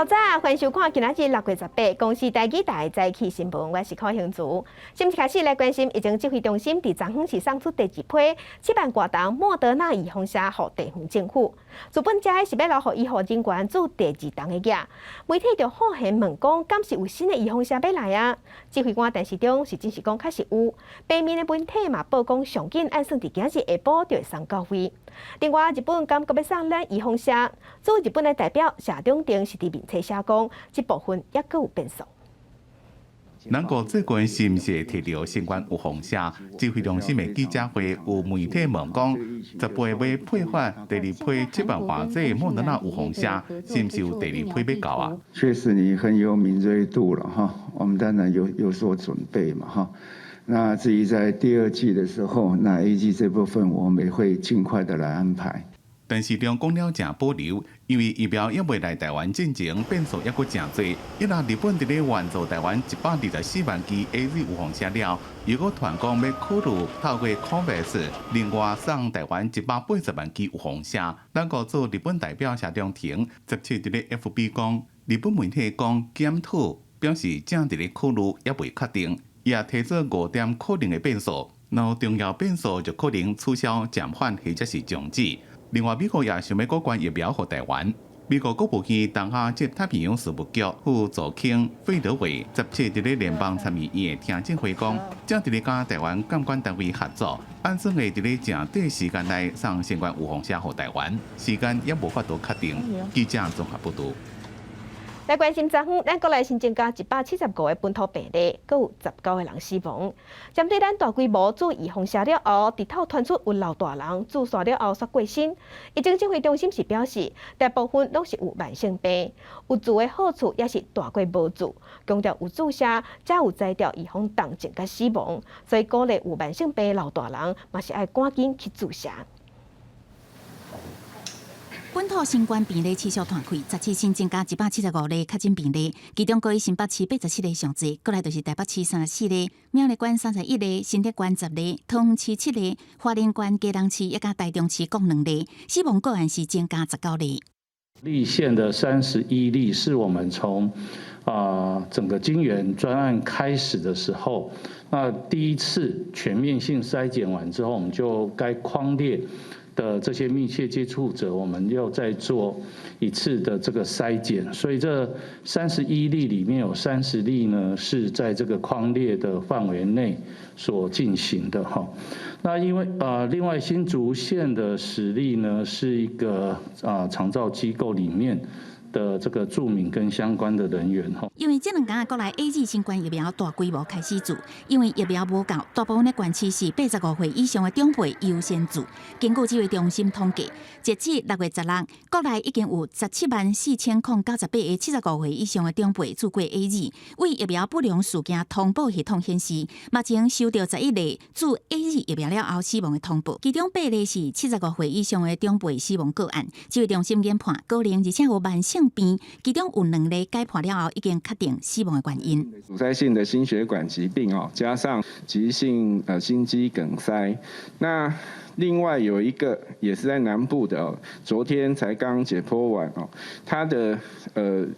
早，歡迎收看今仔日6月18公視台語台早起新聞，我是柯興祖。先一開始來關心疫情指揮中心，佇昨昏是送出第二批7萬外筒莫德納預防射予地方政府。資本這是欲留予醫護人員注第二筒的額。媒體就好奇問講，敢是有新的預防射欲來啊？指揮官陳時中是證實講確實有，平面的媒體嘛報講上緊按算佇今日下晡就會送到位。另外，日本敢閣欲送咱預防射，駐日本的代表謝長廷是佇面冊寫講，這部分猶閣有變數。咱國最近是毋是會提著新冠預防射？指揮中心的記者會有媒體問講，十八欲配發第二批7萬外劑莫德納預防射，是毋是有第二批欲到啊？確實你很有敏銳度了哈，我們當然有所準備嘛哈。那至於在第二劑的時候，那 AZ 這部分我們也會盡快的來安排。陳時中講了誠保留，因為疫苗猶未來台灣進前，變數猶閣誠濟。伊若日本佇咧援助台灣124萬支 AZ 預防射了，又閣傳講欲考慮透過 COVAX 另外送台灣180萬支預防射。咱國駐日本代表謝長廷17佇咧 FB 講，日本媒體講檢討，表示正佇咧考慮，猶未確定。伊也提出五點可能的變數，若有重要變數就可能取消、暫緩或者是終止。另外，美國也想欲閣捐疫苗予台灣。美國國務院東亞及太平洋事務局副助卿費德偉17佇咧聯邦參議院的聽證會講，正佇咧佮台灣監管單位合作，按算會佇咧誠短時間內送新冠預防射予台灣，時間猶無法度確定。記者綜合報導。來關心昨昏，咱國內新增加175個本土病例，閣有19個人死亡。針對咱大規模注預防射了後，日頭傳出有老大人注射了後煞過身，疫情指揮中心是表示，大部分攏是有慢性病，有注的好處抑是大過無注，強調有注射才有才調預防重症佮死亡，所以鼓勵有慢性病的老大人嘛是愛趕緊去注射。本土新冠病例持續傳開，17新增加175例確診病例，其中閣以新北市87例上濟，過來就是台北市34例，苗栗縣31例，新竹縣10例，桃園市7例，花蓮縣、基隆市以及台中市各2例，死亡個案是增加19例。立憲的31例是我們從整個金援專案開始的時候，那第一次全面性篩檢完之後，我們就該匡列的這些密切接觸者，我們又再做一次的這個篩檢，所以這三十一例裡面有30例呢是在這個匡列的範圍內所進行的哈。那因為另外新竹縣的10例呢，是一個長照機構裡面的這個住民跟相關的人員吼。因為這兩工國內 AZ 新冠疫苗大規模開始注，因為疫苗無夠，大部分的縣市是85歲以上的長輩優先注。根據指揮中心統計，截至6月16，國內已經有174,098個75歲以上的長輩注過 AZ。為疫苗不良事件通報系統顯示，目前收到11例注 AZ 疫苗了後死亡的通報，其中8例是75歲以上的長輩死亡個案。指揮中心研判，高齡而且有慢性病，其中有2例解剖了後已經確定死亡的原因。阻塞性的心血管疾病哦，加上急性心肌梗塞。那另外有一個也是在南部的哦，昨天才剛解剖完哦，他的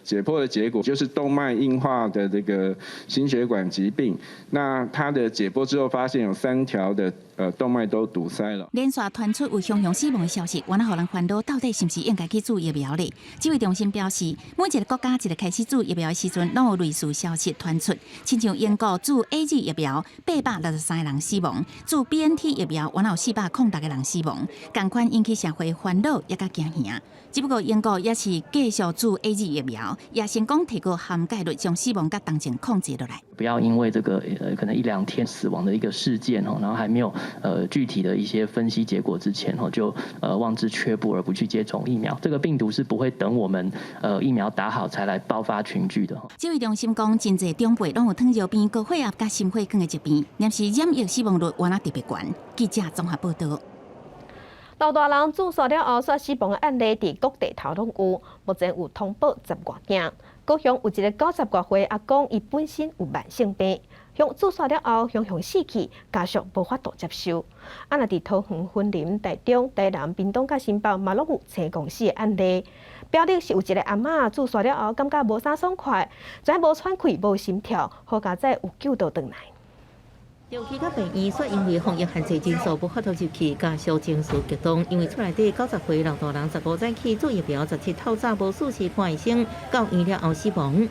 解剖的結果就是動脈硬化的這個心血管疾病。那他的解剖之後發現有三條的動脈都堵塞了。連續傳出有熊熊死亡的消息，原來予人煩惱，到底是毋是應該去注疫苗咧？指揮中心表示，每一個國家一個開始注疫苗的時陣，攏有類似消息傳出。親像英國注 AZ 疫苗863個人死亡，注 BNT 疫苗原來有406個人死亡，仝款引起社會煩惱，也佮驚嚇。只不過英國也是繼續注 AZ 疫苗，也成功提高涵蓋率，將死亡佮重症控制落來。不要因為這個可能一兩天死亡的一個事件哦，然後還沒有具體的一些分析結果之前哦，就望之卻步而不去接種疫苗。這個病毒是不會等我們疫苗打好才來爆發群聚的。指揮中心講，真濟長輩攏有糖尿病、高血壓佮心血管的疾病，若是染疫死亡率原來特別懸。記者綜合報道。老大人注射了後煞死亡的案例，佇各地頭攏有，目前有通報10外件。高雄有一個90外歲阿公，伊本身有慢性病，向注射了後，雄雄死去，家屬無法度接受。啊，若佇桃園、雲林、台中、台南、屏東佮新北嘛，攏有青光死的案例。苗栗是有一个阿嬤注射了後，感覺無啥爽快，知影無喘氣、無心跳，好佳哉有救倒轉來。長期到病院，卻因為防疫限制人數無法度入去，家屬情緒激動。因為厝內底90歲老大人15早起注疫苗，17透早無事時看醫生，到院了後死亡。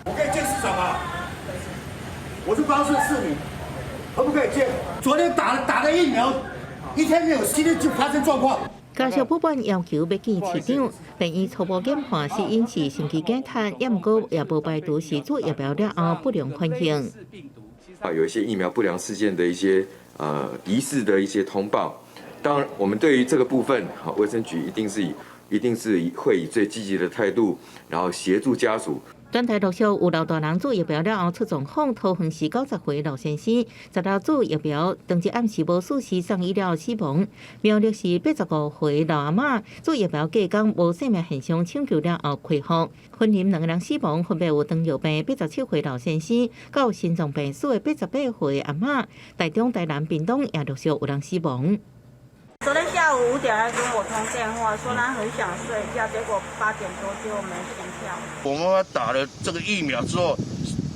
我可以見市長嗎？我是高雄市民，可不可以見？昨天打了疫苗，一天沒有，今天就發生狀況。家屬不滿要求欲見市長，病院初步研判死因是心肌梗塞，也毋過也無排除是注疫苗了後不良反應。啊，有一些疫苗不良事件的一些疑似的一些通報，當然我們對於這個部分，好，衛生局一定是會以最積極的態度，然後協助家屬。全台陸續有老大人注疫苗了後出狀況，桃園市90歲老先生，16注疫苗，當日暗時無事時送醫了死亡。苗栗市85歲老阿嬤注疫苗隔工無生命現象，搶救了後恢復。雲林兩個人死亡，分別有糖尿病87歲老先生，佮心臟病史的88歲阿嬤。台中、台南、屏東也陸續有人死亡。昨天下午5點還跟我通電話，說他很想睡覺，結果8點多就沒心跳。我媽媽打了這個疫苗之後，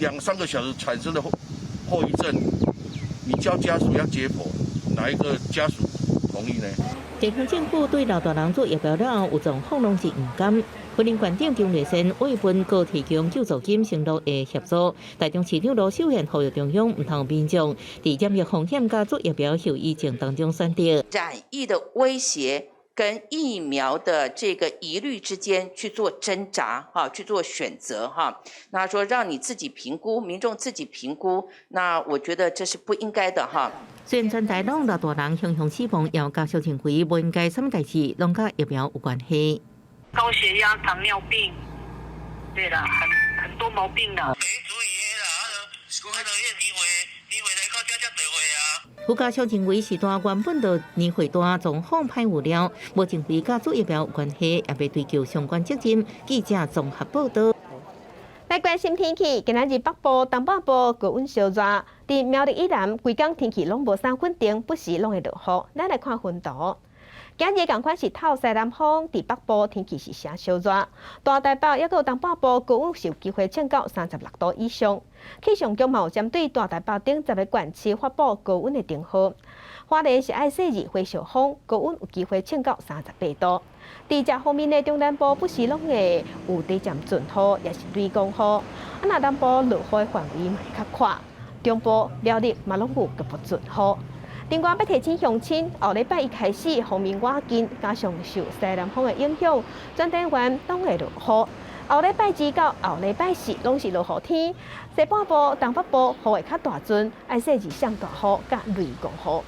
兩三個小時產生的後遺症，你叫家屬要解剖，哪一個家屬同意呢？地方政府對老大人注疫苗了後有狀況，攏是毋甘。雲林縣長張麗善慰問閣提供救助金，承諾會協助。台中市長盧秀燕呼籲中央毋通民眾佇染疫風險佮注疫苗後遺症當中選擇。染疫的威脅跟疫苗的這個疑慮之間去做掙扎，哈，去做選擇，哈。那說讓你自己評估，民眾自己評估，那我覺得這是不應該的，哈。雖然全台攏老大人雄雄死亡，也有家屬認為無應該啥物代誌攏佮疫苗有關係。高血壓、糖尿病，對啦，很多毛病啦。有家屬認為時段原本就年歲大，狀況歹有了，無認為佮注疫苗有關係，也袂追究相關責任。記者綜合報道。來關心天氣，今仔日北部、東北部高溫燒熱，佇苗栗以南，規工天氣攏無啥穩定，不時攏會落雨。咱來看雲圖。今日仝款是透西南風，佇北部天氣是誠燒熱，大台北抑閣東北部高溫是有機會衝到36度以上。氣象局嘛有針對大台北等10個縣市發布高溫的警報。花蓮是愛細日火燒風，高溫有機會衝到38度。佇這方面的中南部不時攏會有短暫陣雨，抑是雷公雨。啊，若南部落雨的範圍嘛會較闊，中部苗栗嘛攏有局部陣雨。另外，欲提醒鄉親，後禮拜一開始，鋒面倚近，加上受西南風的影響，全台灣攏會落雨。後禮拜二到後禮拜四攏是落雨天，西半部、東北部雨會較大陣，愛小心上大雨佮雷公雨。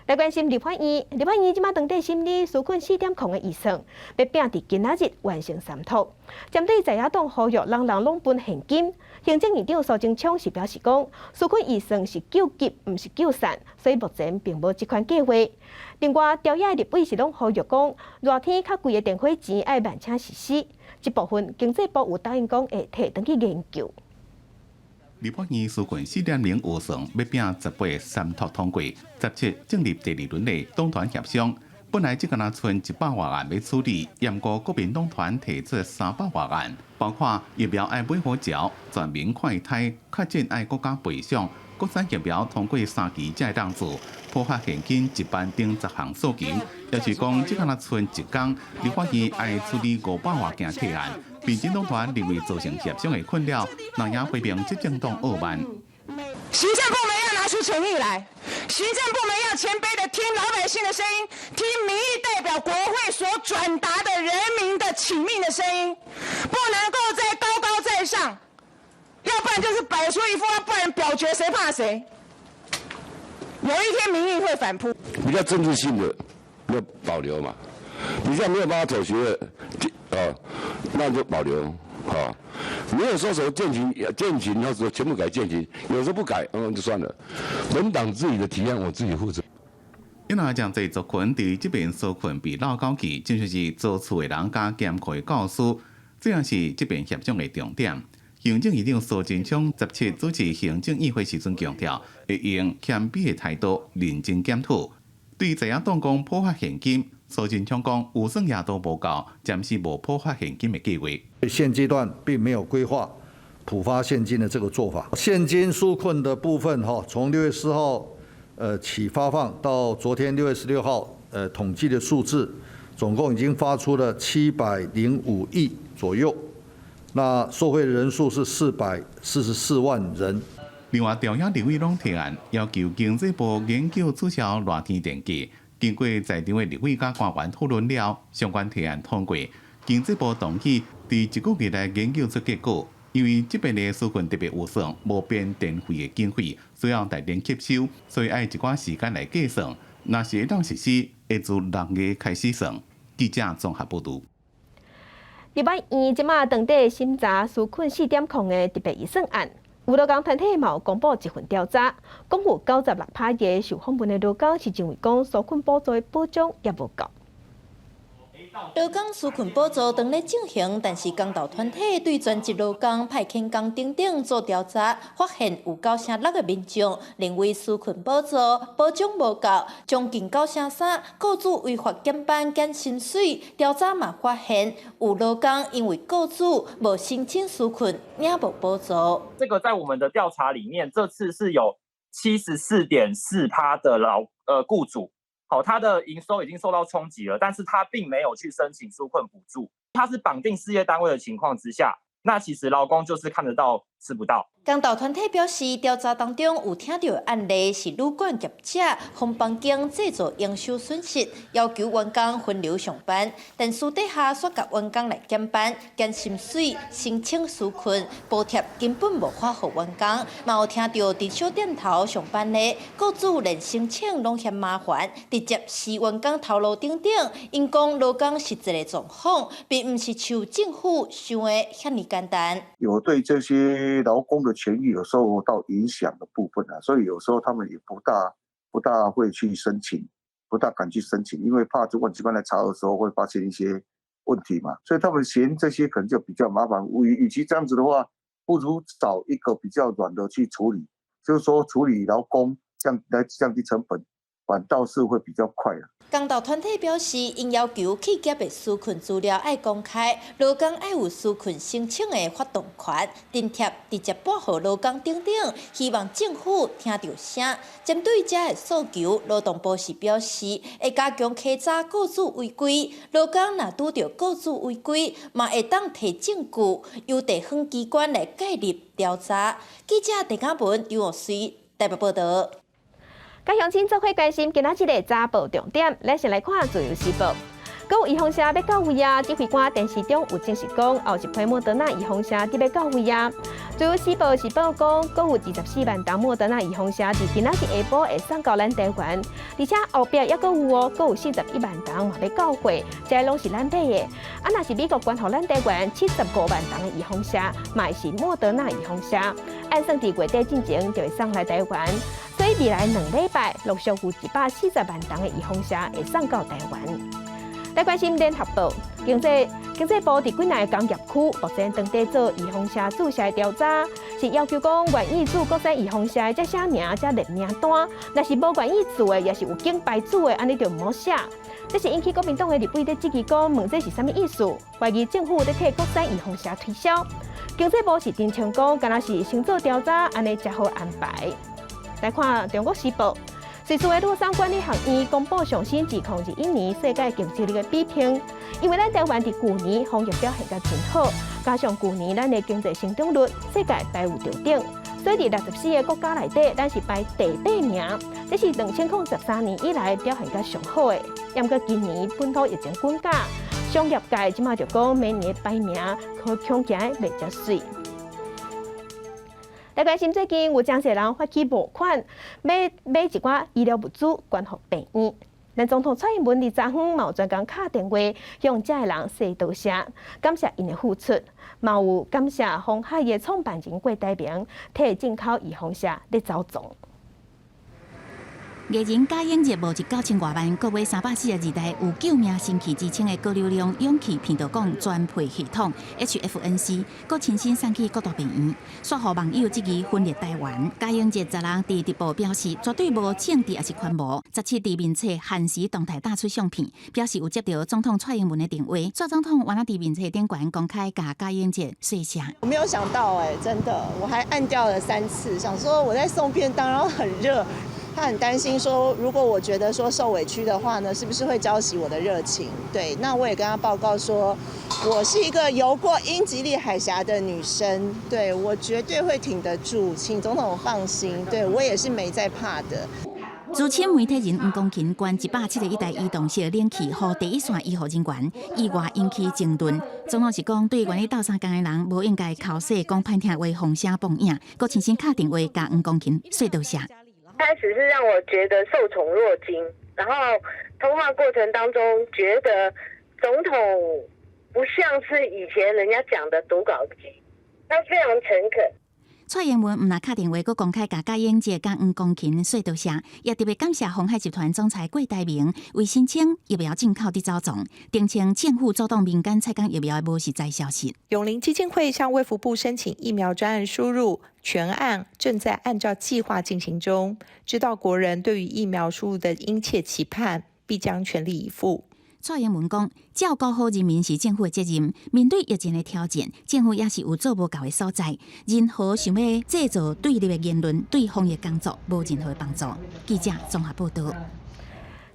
來關心立法院，立法院這馬當佇審理紓困4.0的預算，欲拼佇今仔日完成三讀。針對在野黨呼籲人人攏分現金，行政院長蘇貞昌是表示講，紓困預算是救急，毋是救散，所以目前並無這款計劃。另外，朝野立委是攏呼籲講，熱天較貴的電火錢愛慢車實施，這部分經濟部有答應講會提轉去研究。立法院紓困4.0預算欲拼18三讀通過，17進入第二輪的黨團協商。本來只敢若賰100外案欲處理，毋過國民黨團提出300外案，包括疫苗愛買好嚼，全民快篩，確診愛國家賠償，國產疫苗通過三期才會當注，普發現金1萬等十項訴求。也是講，只敢若賰一工，立法院愛處理500外件提案。民進黨團認為造成協商的困擾，那也批評執政黨傲慢。行政部門要拿出誠意來，行政部門要謙卑的聽老百姓的聲音，聽民意代表國會所轉達的人民的請命的聲音，不能夠再高高在上，要不然就是擺出一副不然表決誰怕誰。有一天民意會反撲。比較政治性的要保留嘛，比較沒有辦法妥協的，啊，那就保留，啊，沒有說什麼踐行踐行，那時候全部改踐行，有時候不改，就算了。本黨自己的提案，我自己負責。因為誠濟族群佇這遍紓困被落狗去，就像是租厝的人佮兼課的教師，這也是這遍協商的重點。行政院長蘇貞昌17主持行政院會時陣強調，會用謙卑的態度認真檢討。對在野黨講普發現金，蘇貞昌講預算也都無夠，暫時無普發現金的計劃。現階段並沒有規劃普發現金的這個做法。現金紓困的部分，哈，從6月4號，起發放到昨天6月16號，統計的數字，總共已經發出了705億左右。那受惠人數是444萬人。另外，朝野立委攏提案要求經濟部研究取消熱天電價。經過在場的立委佮官員討論了，相關提案通過。經濟部同意佇一個月內研究出結果。因為這邊的紓困特別預算無編電費的經費，需要台電吸收，所以愛一寡時間來計算。若是會當實施，會自6月開始算。記者綜合報導。立法院這馬當地審查紓困4.0的特別預算案，有勞工團體嘛有公布一份調查，講有96%的受訪問的勞工是認為講紓困補助的保障猶無夠。勞工紓困補助當咧進行，但是工頭團體對全職勞工派遣工等等做調查，發現有9成6的民眾認為紓困補助保障無夠，將近9成3雇主違法減班減薪水。調查嘛發現有勞工因為雇主無申請紓困，領無補助。這個在我們的調查裡面，這次是有74.4%的僱主。好，他的營收已經受到衝擊了，但是他並沒有去申請紓困補助，他是綁定事業單位的情況之下，那其實勞工就是看得到吃不到。工頭團體表示，調查當中有聽著案例是旅館業者予房間製造營收損失，要求員工分流上班，但私底下煞共員工來減班、減薪水、申請紓困補貼，根本無發予員工。嘛有聽著佇小店頭上班的雇主連申請攏嫌麻煩，直接辭員工頭路等等。𪜶講勞工實際的狀況，並毋是像政府想的遐爾簡單。有對這些勞工的權益有受到影響的部分啊，所以有時候他們也不大會去申請，不大敢去申請，因為怕主管機關來查的時候會發現一些問題嘛，所以他們嫌這些可能就比較麻煩。與其這樣子的話，不如找一個比較軟的去處理，就是說處理勞工來降低成本，反倒是會比較快啊。工頭團體表示，𪜶要求企業的紓困資料愛公開，勞工愛有紓困申請的發動權，津貼直接撥予勞工等等，希望政府聽著聲。針對這个訴求，勞動部是表示會加強稽查雇主違規，勞工若拄著雇主違規，嘛會當提證據，由地方機關來介入調查。記者鄭嘉文、張岳水台北報導。佮鄉親做伙關心今仔日的早報重點，咱先來看《自由時報》。閣有預防射欲到位啊！指揮官陳時中有證實講，後一批莫德納預防射得欲到位啊！自由時報是報講，閣有24萬筒莫德納預防射佇今仔日下晡會送到咱台灣，而且後壁猶閣有哦，閣有41萬筒嘛欲到貨，這攏是咱買的。啊，若是美國捐予咱台灣75萬筒的預防射，嘛是莫德納預防射，按算佇月底進前就會送來台灣。所以未來2禮拜陸續有140萬筒的預防射會送到台灣。來關心聯合報，經濟部佇幾若个工業區，目前當地做預防射注射的調查，是要求講願意注國產預防射的才寫名，才列名單；若是無願意注的，抑是有警牌注的，按呢就毋好寫。這是引起國民黨的立委咧質疑講，問這是啥物意思？懷疑政府咧替國產預防射推銷。經濟部是澄清講，敢若是先做調查，按呢才好安排。來看《中國時報》。瑞士的洛桑管理學院公布上新2021年世界競爭力的比拼，因為咱台灣佇舊年防疫表現甲真好，加上舊年咱的經濟成長率世界排有著頂，所以佇64個國家內底，咱是排第八名，這是2013年以來表現甲上好的。毋過今年本土疫情滾價，商業界這馬就講明年的排名可恐驚袂遮媠。來關心最近有誠濟人發起募款，買一寡醫療物資捐予病院。咱總統蔡英文佇昨昏嘛有專工敲電話向遮的人說多謝，感謝𪜶的付出，嘛有感謝鴻海的創辦人郭台銘替進口預防射咧走總。藝人賈永婕募集9000外萬，購買342台有救命神器之稱的高流量氧氣鼻導管專配系統 HFNC，閣親身送去各大病院，煞予網友質疑分裂台灣。賈永婕16佇直播表示，絕對無政治抑是權謀。17佇面冊限時動態打出相片，表示有接著總統蔡英文的電話。蔡總統原來佇面冊頂懸公開共賈永婕說聲。我沒有想到，欸，真的，我還按掉了3次，想說我在送便當，然後很熱。他很擔心說，如果我覺得說受委屈的話呢，是不是會澆熄我的熱情？對，那我也跟他報告說，我是一個游過英吉利海峽的女生，對，我絕對會挺得住，請總統放心，對，我也是沒在怕的。資深媒體人黃光芹捐171台移動式冷氣，予第一線醫護人員，意外引起爭論。總統是講，對願意鬥相共的人，無應該剾洗講歹聽話、風聲報應，閣親身敲電話共黃光芹說多謝。開始是讓我覺得受寵若驚，然後通話過程當中覺得總統不像是以前人家講的讀稿機，他非常誠懇。蔡英文毋但敲電話，閣公開共賈永婕佮黃光芹說多謝，也特別感謝鴻海集團總裁郭台銘為申請疫苗進口佇走總，澄清政府阻擋民間採購疫苗的無實在消息。永齡基金會向衛福部申請疫苗專案輸入，全案正在按照計劃進行中。知道國人對於疫苗輸入的殷切期盼，必將全力以赴。蔡英文講，照顧好人民是政府的責任。面對疫情的挑戰，政府也是有做無夠的所在。任何想欲製造對立的言論，對防疫工作無任何幫助。記者綜合報導。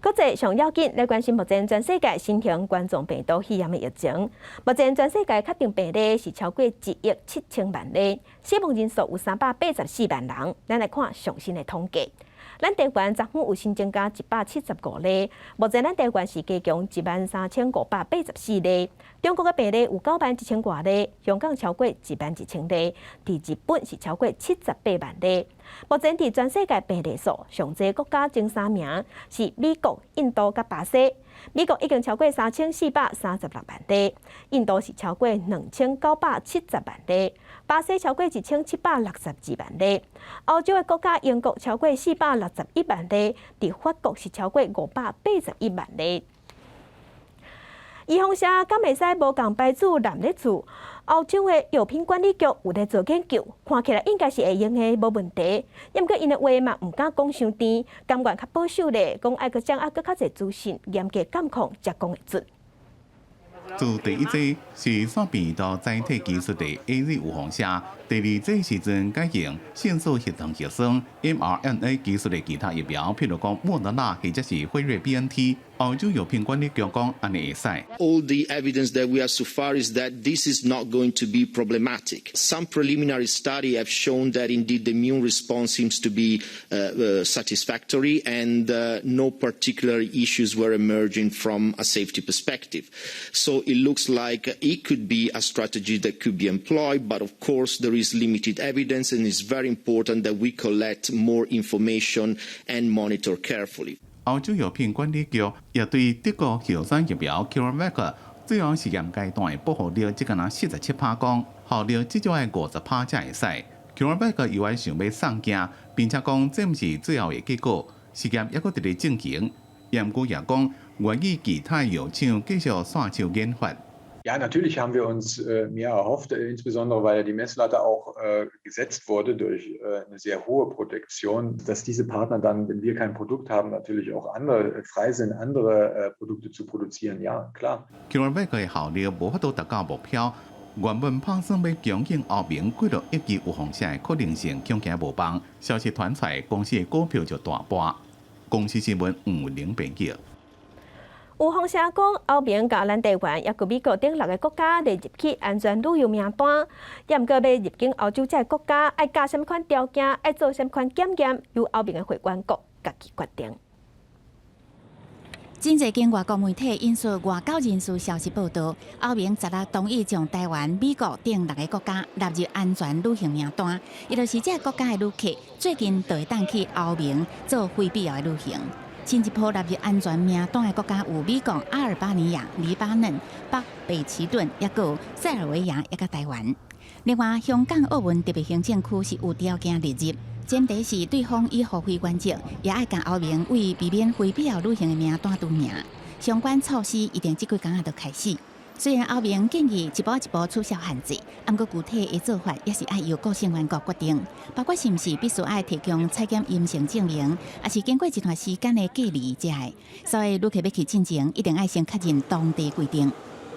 國際上要緊來關心目前全世界新型冠狀病毒肺炎的疫情。目前全世界確定病例是超過1億7千萬例，死亡人數有384萬人。咱來看上新的統計。咱台灣昨昏有新增加175例，目前咱台灣是加強13,584例。中國的病例有9萬1千外例，香港超過1萬1千例，佇日本是超過78萬例。目前佇全世界病例數上濟國家前三名是美國、印度佮巴西。美國已經超過3436萬例，印度是超過2970萬例，巴西超過1762萬例。歐洲的國家英國超過461萬例，佇法國是超過581萬例。預防射敢會使無仝牌子濫咧注？歐洲的藥品管理局有咧做研究，看起來應該是會用的，無問題。毋過𪜶的話嘛，毋敢講傷甜，甘願較保守咧，講愛閣掌握閣較濟資訊，嚴格監控才講會準。做第一劑是腺病毒載體技術的 AZ 預防射，第二劑時陣改用限速協同核酸 mRNA 技術的其他疫苗，譬如講莫德納或者是輝瑞 BNT。歐洲藥品管理局講按呢會使。 All the evidence that we have so far is that this is not going to be problematic. Some preliminary study have shown that indeed the immune response seems to be satisfactory and no particular issues were emerging from a safety perspective. So it looks like it could be a strategy that could be employed, but of course there is limited evidence and it's very important that we collect more information and monitor carefully. 歐洲藥品管理局也對德國候選疫苗 CureVac 最後試驗階段的保護力只敢若47%講，效力至少愛50%才會使。CureVac 猶原想欲送件，並且講這毋是最後的結果，實驗猶閣佇咧進行。毋過也講願意其他藥廠繼續紲手研發。 Ja, natürlich haben wir uns mehr erhofft, insbesondere weil ja die Messlatte auch gesetzt wurde durch eine sehr hohe Protektion, dass diese Partner dann, wenn wir kein Produkt haben, natürlich auch andere frei sind, andere Produkte zu produzieren. Ja, klar. CureVac 的效力無法度達到目標，原本打算欲供應歐盟幾落億劑預防射的可能性恐驚無望。消息傳出來，公司的股票就大跌。公視新聞吳玲編輯。有風聲講，歐盟共咱台灣，抑閣美國等六个國家列入去安全旅遊名單。抑毋過欲入境歐洲這个國家，愛加啥物款條件，愛做啥物款檢驗，由歐盟的會員國家己決定。真濟間外國媒體引述外交人士消息報道，歐盟16同意將台灣、美國等六个國家納入安全旅行名單，伊就是這个國家的旅客最近就會當去歐盟做非必要的旅行。新一波納入安全名單的國家有美國、阿爾巴尼亞、黎巴嫩、北馬其頓，抑閣塞爾維亞，抑佮台灣。另外，香港、澳門特別行政區是有條件列入。前提是對方以互惠原則，也愛共歐盟為避免非必要旅行的名單除名。相關措施一定這幾工仔就開始。雖然歐盟建議一步一步取消限制，毋過具體的做法也是愛由各成員國決定，包括是毋是必須愛提供採檢陰性證明，抑是經過一段時間的隔離這個。所以旅客欲去進前，一定愛先確認當地規定。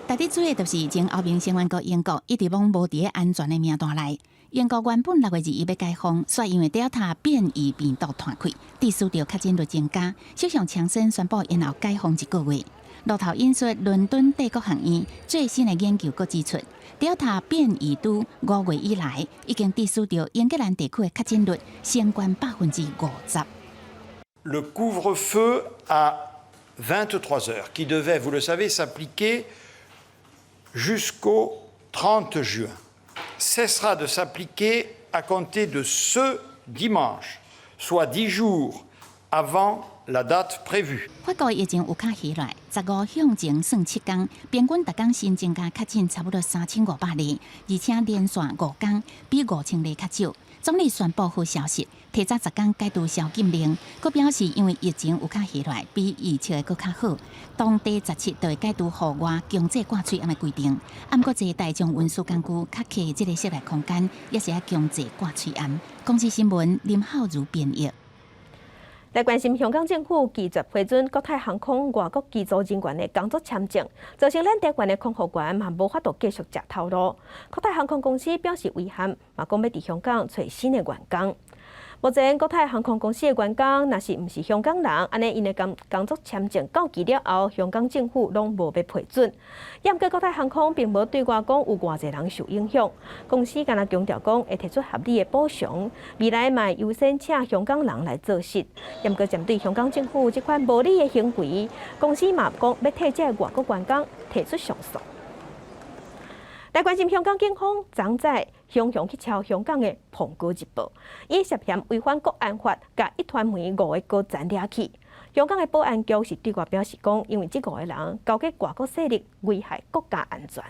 值得注意的就是前歐盟成員國英國一直攏無佇安全的名單內。英國原本6月21欲解封，煞因為 Delta 變異病毒湠開，致使著確診率增加，首相強生宣布延後解封一個月。路透引述倫敦帝國學院最新的研究閣指出，Delta 變異株5月以來已經致使著英格蘭地區的確診率升懸50%。 Le couvre-feu à 23 heures, qui devait, vous le savez, s'appliquer jusqu'au 30 juin, cessera de s'appliquer à compter de ce dimanche, soit 10 jours avant la date prévue。法國疫情有較起來，15向前算7工，平均逐工新增加確診差不多3500例，而且連續5工比5000例較少。總理宣布好消息，提早10工解除宵禁令，閣表示因為疫情有較起來，比預測的閣較好。當地17就會解除戶外強制掛喙罨的規定，毋過坐大眾運輸工具較客這个室內空間，也是愛強制掛喙罨。公視新聞林浩如編譯。來關心香港政府拒絕批准國泰航空外國機組人員的工作簽證，造成咱台灣的空服員嘛無法度繼續食頭路。國泰航空公司表示遺憾，嘛講欲佇香港揣新的員工。目前國泰航空公司的員工，若是毋是香港人，按呢𪜶的工作簽證到期了後，香港政府攏無欲批准。毋過國泰航空並無對外講有偌濟人受影響，公司干焦強調講會提出合理的補償，未來嘛會優先請香港人來做事。毋過針對香港政府這款無理的行為，公司嘛講欲替這个外國員工提出上訴。來關心香港警方昨早雄雄去抄香港的《蘋果日報》，以涉嫌違反國安法，共壹傳媒五个高層掠去。香港的保安局是對外表示講，因為這五个人勾結外國勢力，危害國家安全。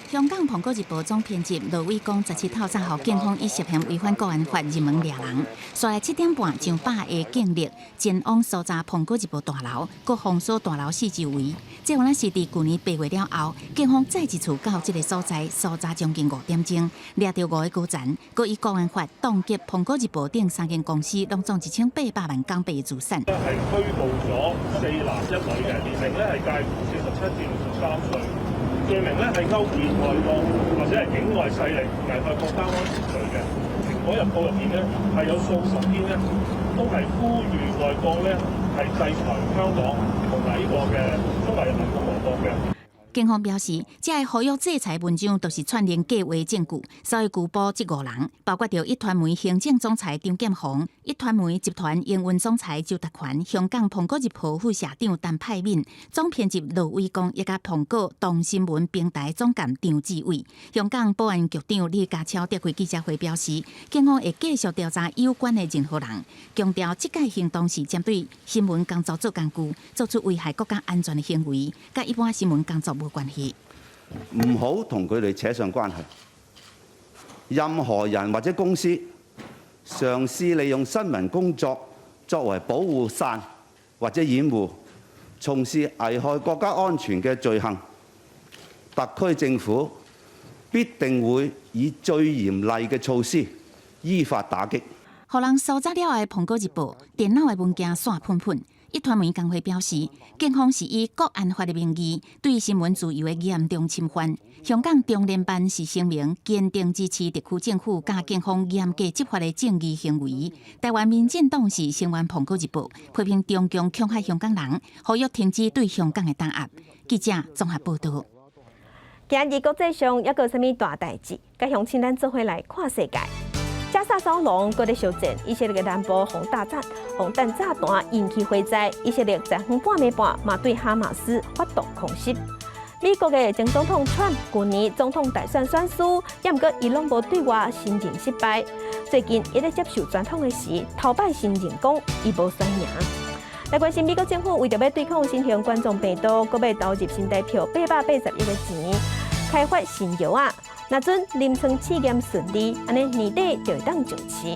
香港《蘋果日報》總編輯盧偉光17透早予警方以涉嫌違反國安法入門掠人，煞來7點半上百个警力前往搜查《蘋果日報》大樓，閣封鎖大樓四周圍。這原來是佇舊年8月了後，警方再一次到這个所在搜查將近5點鐘，掠著五个高層，閣以國安法凍結《蘋果日報》等三間公司，攏總1800萬港幣的資產。係拘捕咗四男一女嘅，年齡咧係介乎47至63歲。罪名咧係勾結外國或者係境外勢力危害國家安全罪嘅。《蘋果日報》入邊咧係有數十篇咧都係呼籲外國咧係制裁香港同埋呢個嘅中華人民共和國嘅。警方表示，這个呼籲制裁文章都是串聯計劃證據，所以拘捕這五人，包括著壹傳媒行政總裁張劍虹、壹傳媒集團營運總裁周達權、香港蘋果日報副社長陳沛敏、總編輯盧偉光，以及蘋果動新聞平台總監張志偉。香港保安局長李家超召開記者會表示，警方會繼續調查有關的任何人，強調這个行動是針對新聞工作做工具，做出危害國家安全的行為，佮一般新聞工作無關係。唔好同佢哋扯上關係。任何人或者公司嘗試利用新聞工作作為保護傘或者掩護，從事危害國家安全嘅罪行，特區政府必定會以最嚴厲嘅措施依法打擊。予人搜查了的《蘋果日報》電腦的文件散噴噴。壹傳媒工會表示，警方是以國安法的名義對新聞自由的嚴重侵犯。香港中聯辦是聲明，堅定支持特區政府佮警方嚴格執法的正義行為。台灣民進黨是聲援《蘋果日報》，批評中共恐嚇香港人，呼籲停止對香港的打壓。記者綜合報道。今日國際上猶閣有啥物大代誌？佮鄉親咱做伙來看世界。加薩走廊閣咧相戰，以色列南部予大炸、予彈炸彈引起火災，以色列昨昏半暝半嘛對哈馬斯發動空襲。美國的前總統川普舊年總統大選選輸，也毋過伊攏無對外承認失敗。最近伊咧接受專訪的時，頭擺承認講伊無選贏。來關心美國政府為著欲對抗新型冠狀病毒，閣欲投入新台票880億的錢，開發新藥仔。若准臨床試驗順利，按呢年底就會當上市。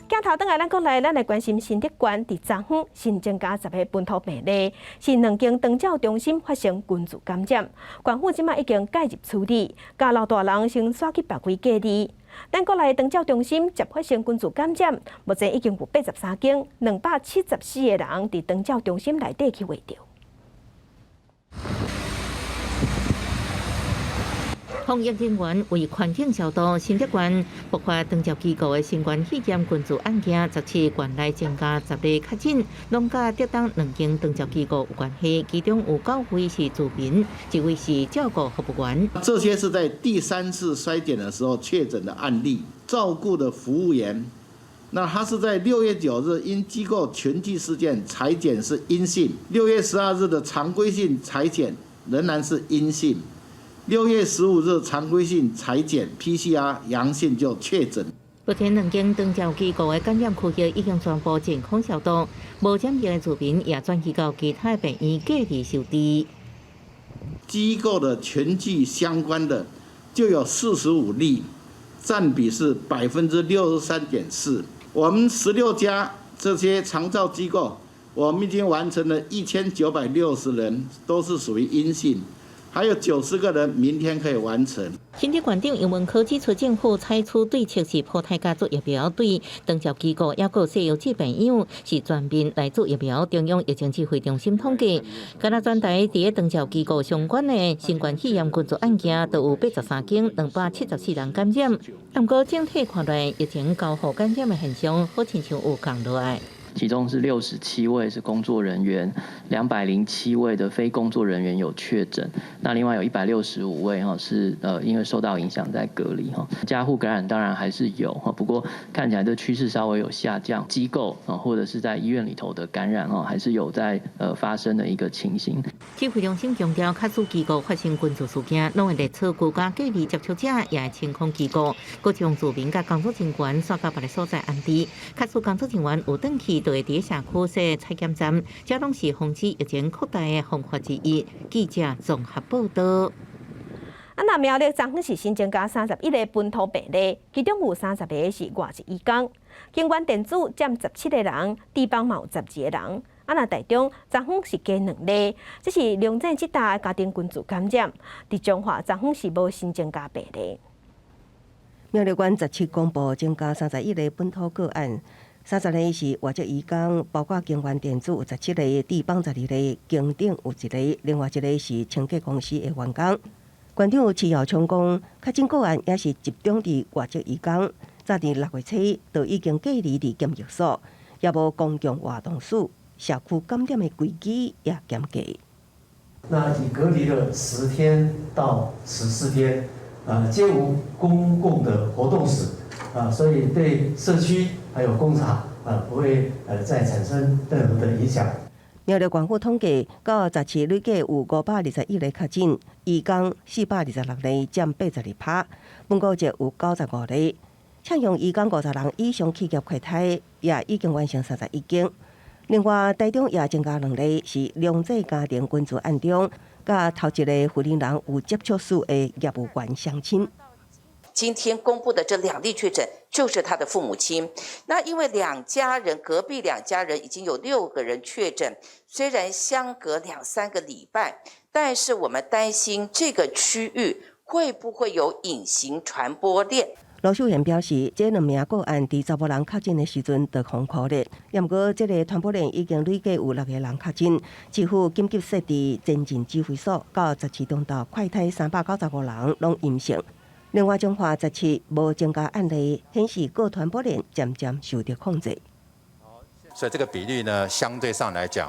鏡頭轉來咱國內，咱來關心新竹縣佇昨昏新增加10個本土病例，是兩間長照中心發生群聚感染，縣府這馬已經介入處理，共老大人先徙去別位隔離。咱國內長照中心接發生群聚感染，目前已經有83間，274個人佇長照中心內底去畫著。防疫人員為環境消毒，新竹縣爆發長照機構的新冠肺炎群聚案件，17縣內增加10例確診，攏佮竹東兩間長照機構有關係，其中有9位是住民，1位是照顧服務員。這些是在第三次篩檢的時候確診的案例，照顧的服務員，那他是在6月9日因機構群聚事件採檢是陰性，6月12日的常規性採檢仍然是陰性。6月15日常規性採檢 PCR 陽性就確診。目前兩間長照機構的感染區域已經全部淨空消毒，無染疫的住民也轉移到其他病院隔離收治。機構的群聚相關的就有45例，佔比是63.4%。我們16家這些長照機構，我們已經完成了1960人，都是屬於陰性。還有90個人明天可以完成。新竹縣長游文科指出，政府採取對策是普泰加注疫苗，對長照機構抑閣西藥這病院是全面來注疫苗。中央疫情指揮中心統計，敢若全台佇咧長照機構相關的新冠肺炎群聚案件，都有83間274人感染。毋過整體看來，疫情交互感染的現象，好親像有降落來。其中是67位是工作人員，207位的非工作人員有確診。那另外有165位哈是因為受到影響在隔離哈。家戶感染當然還是有哈，不過看起來這趨勢稍微有下降。機構啊或者是在醫院裡頭的感染哈，還是有在發生的一個情形。指揮中心強調，確實機構發生群聚事件，攏會列出居家隔離接觸者，也會清空機構，閣將住民佮工作人員徙到別个所在安置。確實工作人員有轉去，就會佇社區設採檢站，這攏是防止疫情擴大的方法之一。記者綜合報道。啊，那苗栗昨昏是新增加31个本土病例，其中有30个是外籍移工。京元電子佔17個人，智邦嘛有12個人。啊，若台中昨昏是加2例，這是龍井這搭家庭群聚感染。佇彰化昨昏是無新增加病例。苗栗縣17公布增加31个本土個案。30个是外籍移工，包括京元電子有17个，智邦12个，金鼎有1个，另外1個是清潔公司的員工。縣長徐耀昌講，確診個案也是集中佇外籍移工，早佇6月初就已經隔離佇檢疫所，也無公共活動史，社區感染的危機也減低。那已隔離了10天到14天，皆無公共的活動史。所以對社區還有工廠不會再產生任何的影響。苗栗縣府統計，到17累計有521例確診，移工426例，佔82%。本國籍有95例，採用移工50人以上企業快篩，也已經完成31間。另外，台中也增加2例，是兩者家庭群聚案中，佮頭一个婦人有接觸史的業務員相親。今天公布的這2例確診，就是他的父母親。那因為兩家人隔壁兩家人已經有6個人確診，雖然相隔2、3個禮拜，但是我們擔心這個區域會不會有隱形傳播鏈。羅秀賢表示，這兩名個案佇查某人確診的時陣就封口了，毋過這個傳播鏈已經累計有6個人確診，政府緊急設置前進指揮所，到17中晝快篩395人攏陰性。另外，彰化17無增加案例，顯示各傳播鏈漸漸受到控制。所以這個比例呢，相對上來講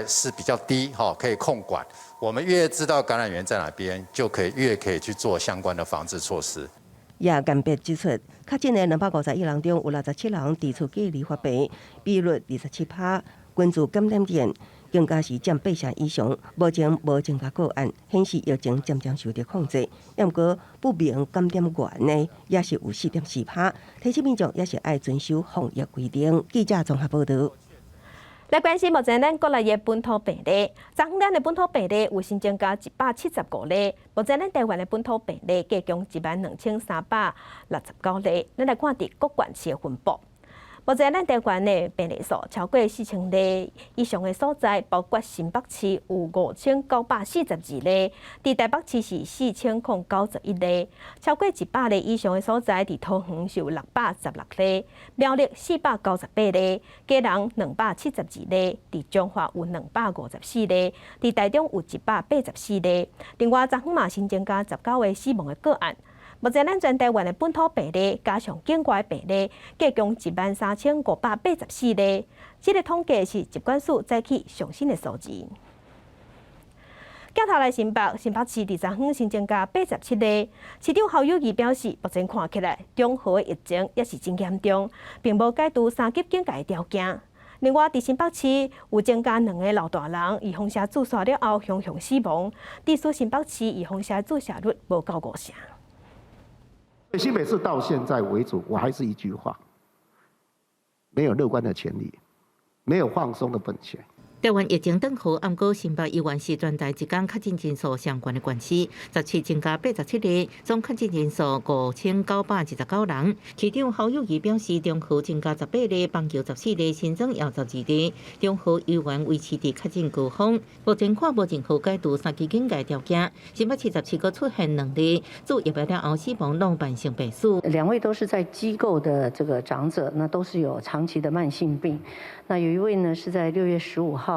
是比較低，可以控管。我們越知道感染源在哪邊，就可以越可以去做相關的防治措施。也鑑別指出，確診的251人中有67人佇厝隔離發病，比率27%，群聚感染鏈更加是佔8成以上。目前無增加個案，顯示疫情漸漸受到控制。毋過不明感染源呢，也是有4.4%。提醒民眾也是愛遵守防疫規定。記者綜合報道。來關心目前咱國內的本土病例，昨昏咱的本土病例有新增加175例，目前咱台灣的本土病例計共12369例。咱來看佇各縣市的分布。目前咱台灣的病例數超過4000例以上的所在，包括新北市有5942例，佇台北市是4091例，超過100例以上的所在，佇桃園是有616例，苗栗498例，基隆272例，佇彰化有254例，佇台中有184例。另外，昨昏嘛新增加19個死亡的個案。目前咱全台灣的本土病例加上境外病例，計共13584例。這個統計是疾管署早起上新的數字。鏡頭來新北，新北市佇昨昏新增加87例。市長侯友宜表示，目前看起來中和的疫情也是真嚴重，並無解除三級警戒的條件。另外，佇新北市有增加兩个老大人，預防射注射了後雄雄死亡，致使新北市預防射注射率無夠五成。新北市到現在為止，我還是一句話，沒有樂觀的權利，沒有放鬆的本錢。台灣疫情轉好，毋過新北依然是全台一工確診人數上懸的縣市，17增加87例，總確診人數5929人。市長侯友宜表示，中和增加18例，板橋14例，新莊也12例。中和依然維持佇確診高峰，目前看無任何解除三級警戒條件。新北市17閣出現兩例，注疫苗了後死亡攏慢性病史。兩位都是在機構的這個長者，那都是有長期的慢性病。那有一位呢是在6月15號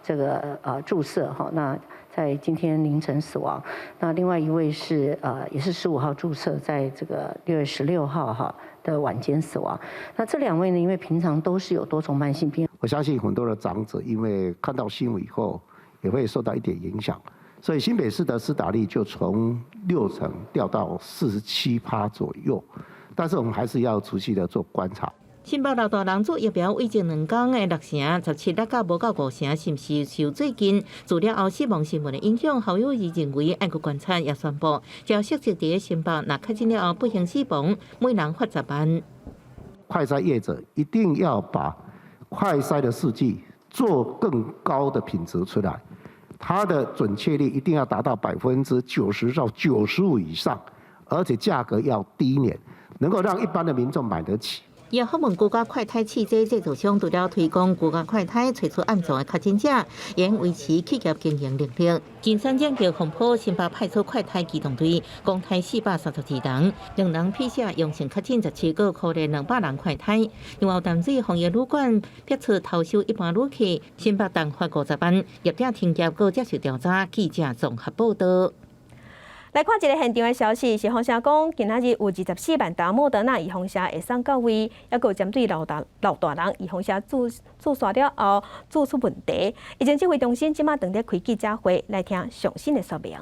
這個注射哈，那在今天凌晨死亡。那另外一位是也是15號注射，在這個6月16號哈的晚間死亡。那這兩位呢，因為平常都是有多重慢性病。我相信很多的長者因為看到新聞以後，也會受到一點影響，所以新北市的施打率就從6成掉到47%左右。但是我們還是要持續的做觀察。新北老大人注疫苗未前兩工的六成，17落到無夠五成，是毋是受最近注了後死亡新聞的影響？侯友宜認為愛閣觀察，也宣布，只要涉及佇新北，若確診了後不幸死亡，每人罰10萬。快篩業者一定要把快篩的試劑做更高的品質出來，它的準確率一定要達到90%到95%以上，而且價格要低一點，能夠讓一般的民眾買得起。也訪問居家快篩試劑製造商，除了推廣居家快篩，揣出暗藏的確診者，也維持企業經營能力。金山染疫風波，新北派出快篩機動隊，共篩432人，兩人 PCR 陽性確診17個，可憐200人快篩。另外，淡水防疫旅館逼出偷收一般旅客，新北重罰50萬，業者停業，閣接受調查。記者綜合報道。來看一个現場的消息，是風聲講，今仔日有24萬針莫德納預防射會送到位，抑閣有針對老大人預防射注射了後注出問題。疫情指揮中心這馬正佇開記者會來聽上新的說明。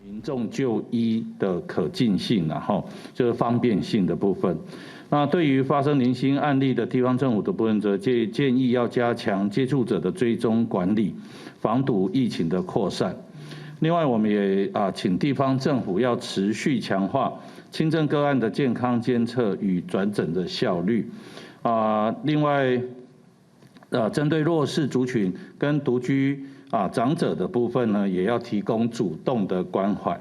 民眾就醫的可近性，然後就是方便性的部分。那對於發生零星案例的地方政府的部分，則建議要加強接觸者的追蹤管理，防堵疫情的擴散。另外，我們也請地方政府要持續強化輕症個案的健康監測與轉診的效率。另外，針對弱勢族群跟獨居長者的部分呢，也要提供主動的關懷。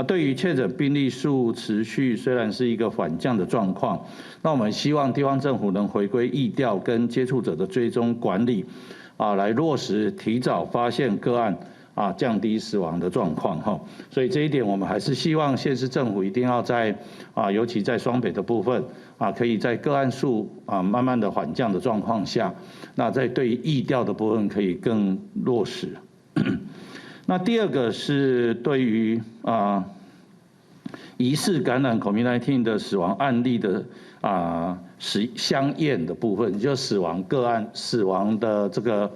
對於確診病例數持續雖然是一個緩降的狀況，那我們希望地方政府能回歸疫調跟接觸者的追蹤管理，來落實提早發現個案，降低死亡的狀況哈，所以這一點我們還是希望縣市政府一定要在尤其在雙北的部分可以在個案數慢慢的緩降的狀況下，那在對於疫調的部分可以更落實。那第二個是對於疑似感染 COVID-19 的死亡案例的死相驗的部分，就死亡個案死亡的這個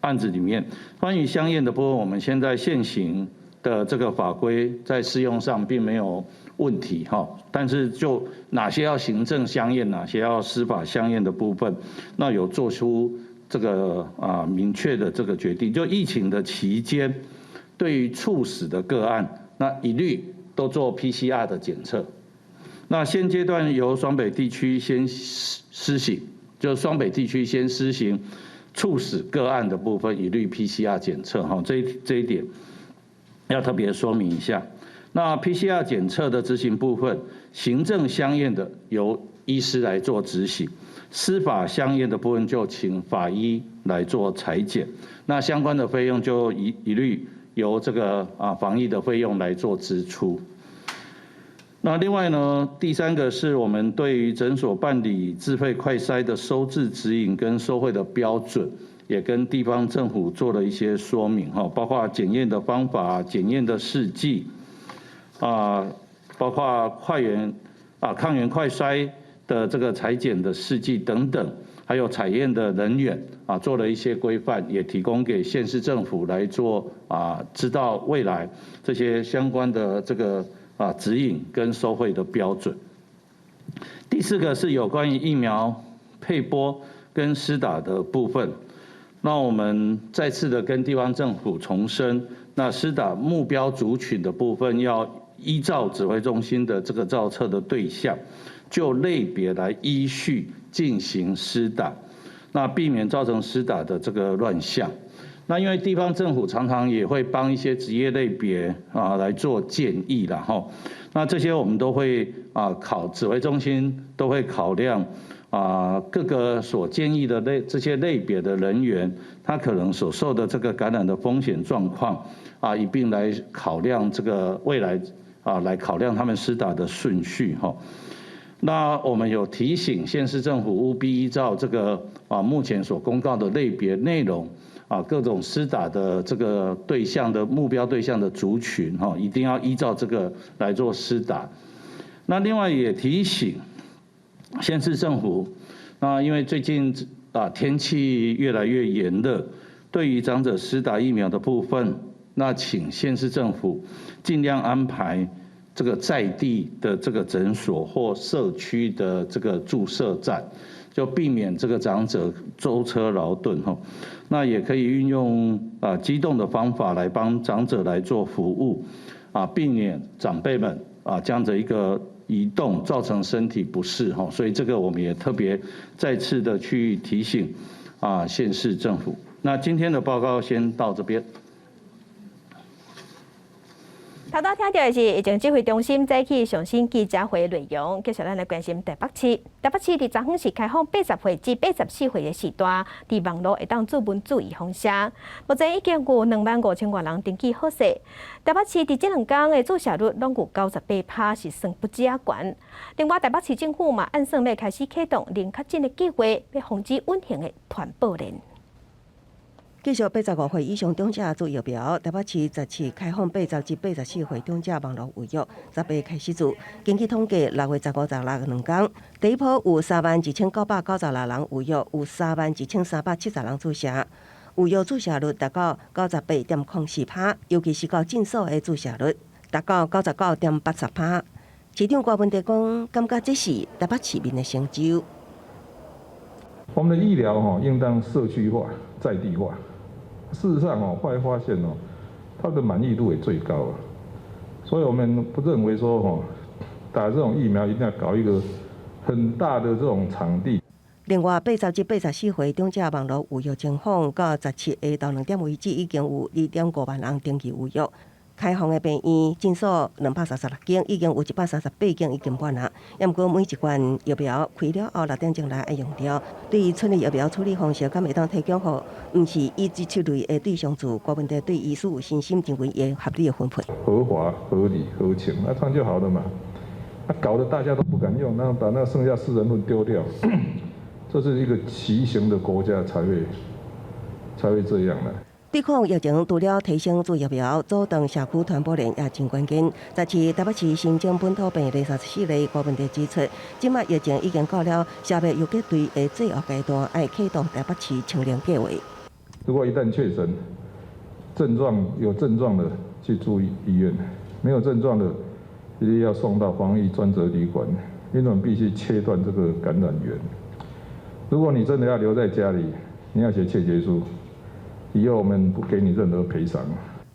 案子裡面，關於相驗的部分，我們現在現行的這個法規在適用上並沒有問題哈，但是就哪些要行政相驗，哪些要司法相驗的部分，那有做出這個明確的這個決定。就疫情的期間，對於猝死的個案，那一律都做 PCR 的檢測。那現階段由雙北地區先施行，就雙北地區先施行。猝死個案的部分一律 PCR 檢測哈，這一點要特別說明一下。那 PCR 檢測的執行部分，行政相驗的由醫師來做執行，司法相驗的部分就請法醫來做採檢。那相關的費用就一律由這個防疫的費用來做支出。那另外呢，第三個是我們對於診所辦理自費快篩的收治指引跟收費的標準，也跟地方政府做了一些說明哈，包括檢驗的方法、檢驗的試劑啊，包括快原啊抗原快篩的這個採檢的試劑等等，還有採驗的人員啊，做了一些規範，也提供給縣市政府來做啊，知道未來這些相關的這個指引跟收費的標準。第四個是有關於疫苗配撥跟施打的部分，那我們再次的跟地方政府重申，那施打目標族群的部分要依照指揮中心的這個造冊的對象，就類別來依序進行施打，那避免造成施打的這個亂象。那因為地方政府常常也會幫一些職業類別啊來做建議啦，吼。那這些我們都會指揮中心都會考量啊各個所建議的這些類別的人員，他可能所受的這個感染的風險狀況啊，一併來考量這個未來啊來考量他們施打的順序哈。那我們有提醒縣市政府務必依照這個目前所公告的類別內容啊，各種施打的這個對象的目標對象的族群哈，一定要依照這個來做施打。那另外也提醒縣市政府，那因為最近啊天氣越來越炎熱，對於長者施打疫苗的部分，那請縣市政府盡量安排這個在地的這個診所或社區的這個注射站，就避免這個長者舟車勞頓吼。那也可以運用機動的方法來幫長者來做服務，啊，避免長輩們啊這樣子一個移動造成身體不適吼。所以這個我們也特別再次的去提醒啊縣市政府。那今天的報告先到這邊。頭拄聽著的是疫情指揮中心早起上新記者會內容，繼續咱來關心台北市。台北市佇昨昏是開放80歲至84歲的時段，佇網路會當注文字預防射。目前已經有2萬5千外人登記好勢。台北市佇這兩工的注射率攏有98%，是算不止仔懸。另外，台北市政府嘛按算欲開始啟動零確診的計劃，欲防止隱形的傳播鏈。繼續85歲以上長者注疫苗，台北市17開放80至84歲長者網路預約，18開始注。根據統計，6月15、16兩工，第一波有3萬2996人預約，有3萬2370人注射，預約注射率達到98.04%，尤其是到診所的注射率達到99.83%。市長郭文哲講，感覺這是台北市民的成就。我們的醫療吼，應當社區化、在地化。事實上哦，後來發現哦，他的滿意度也最高啊。所以我們不認為說哦，打這種疫苗一定要搞一個很大的這種場地。另外，80至84歲長者網路預約情況，到17下晝2點為止，已經有2.5萬人登記預約。開放的病院診所236間，已經有138間已經滿啦。毋過每一罐疫苗開了後6點鐘內愛用掉。對於村裡疫苗處理方式，敢會當提供予毋是以這七類的對象注，郭文哲對醫師有信心，認為會合理的分配。合法、合理、合情，那這樣就好了嘛。那搞得大家都不敢用，那把那剩下四人份丟掉，這是一個畸形的國家才會這樣的。對抗疫情，除了提升注疫苗，阻斷社區傳播鏈也真關鍵。17台北市新增本土病例34例，郭文哲指出，這擺疫情已經到了消滅游擊隊的最後階段，愛啟動台北市清零計劃。如果一旦確診，症狀有症狀的去住醫院，沒有症狀的一定要送到防疫專責旅館，因為我們必須切斷這個感染源。如果你真的要留在家裡，你要寫切結書。以後我們不給你任何賠償。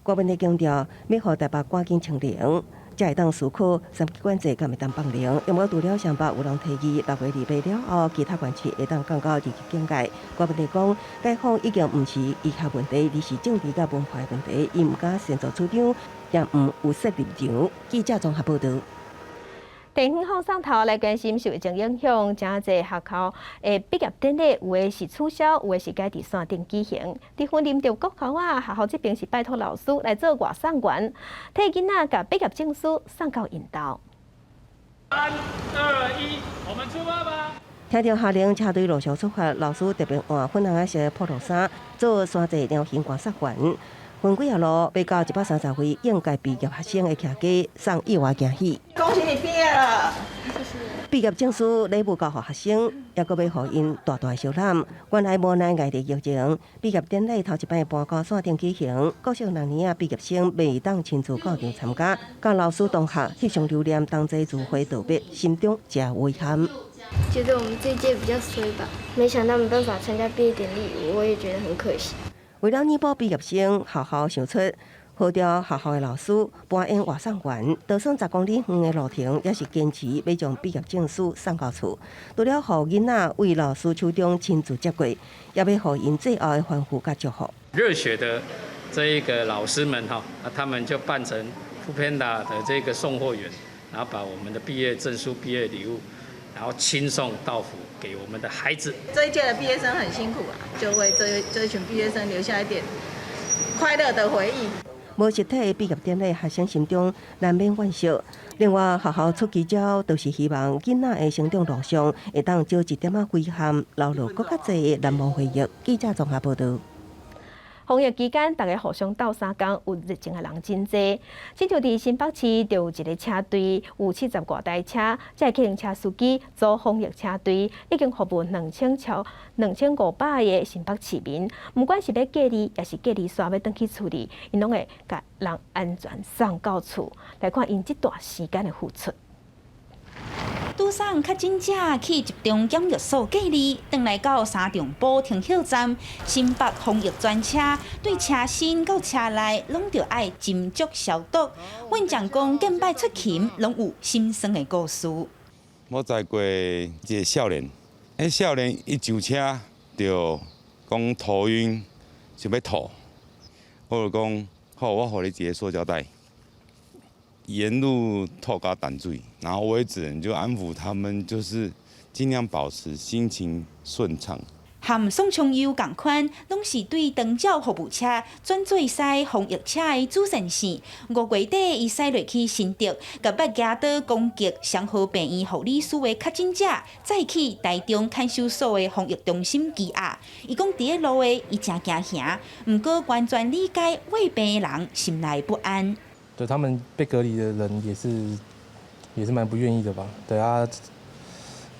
郭文哲強調，欲予台北趕緊清零，才會當思考三級管制敢會當放寬。毋過除了雙北有人提議6月28了後，其他縣市會當降到二級警戒。郭文講，解封已經毋是醫學問題，而是政治佮文化問題。伊毋敢擅作主張，也毋有設立場。記者綜合報導。地方放送頭來關心受疫情影響，誠濟學校的畢業典禮有的是取消，有的是改佇線頂舉行。佇雲林著國校啊，學校這邊是拜託老師來做外送員，替囡仔共畢業證書送到𪜶兜。三二一，我們出發吧！聽著校領車隊陸續出發，老師特別換粉紅色破落衫，做山際鳥形觀察員。分幾仔路，欲到130位應屆畢業學生的徛家送意外驚喜。恭喜你畢業了！謝謝。畢業證書禮物交予學生，猶閣欲予𪜶大大相攬。原來無奈礙著疫情，畢業典禮頭一擺搬到線頂舉行，國小六年仔畢業生袂當親自到場參加，佮老師同學翕相留念，同齊聚會道別，心中誠遺憾。覺得我們這屆比較衰吧，沒想到沒辦法參加畢業典禮，我也覺得很可惜。為了彌補畢業生學校想出，號召學校的老師扮演外送員，就算10公里遠的路程，也是堅持欲將畢業證書送到厝。除了予囡仔對老師手中親自接過，也欲予𪜶最後的歡呼佮祝福。熱血的這一個老師們哈，他們就扮成 foodpanda 的這個送貨員，然後把我們的畢業證書、畢業禮物，然後親送到府給我們的孩子。這一屆的畢業生很辛苦啊，就為這一群畢業生留下一點快樂的回憶。無實體的畢業典禮，學生心中難免惋惜。另外，學校出奇招，就是希望囡仔的成長路上會當少一點仔遺憾，留落閣較濟的難忘回憶。記者綜合報導。防疫期間，大家互相鬥相共，有熱情的人真濟。親像佇新北市，就有一個車隊，有70外台車，這个計程車司機組防疫車隊，已經服務2500個新北市民。毋管是欲隔離，抑是隔離煞欲轉去厝裡，𪜶攏會共人安全送到厝。來看𪜶這段時間的付出。拄送確診者去集中檢疫所隔離，轉來到三重埔停歇站，新北防疫專車對車身到車內攏著愛斟酌消毒。院長講，近擺出勤攏有心酸的故事。我載過一个少年，彼少年一上車就講頭暈，想欲吐，我就講好，我予你一个塑膠袋。沿路吐甲淡水，然後我也只能就安撫他們，就是盡量保持心情順暢。和宋松友仝款，攏是對長照服務車轉做駛防疫車的主戰線。5月底，伊駛落去新竹，共捌行刀攻擊雙和病院護理師的確診者，載去台中看守所的防疫中心羈押。伊講佇咧路的，伊誠驚嚇，毋過完全理解胃病的人心內不安。對他們被隔離的人也是蠻不願意的吧？對啊，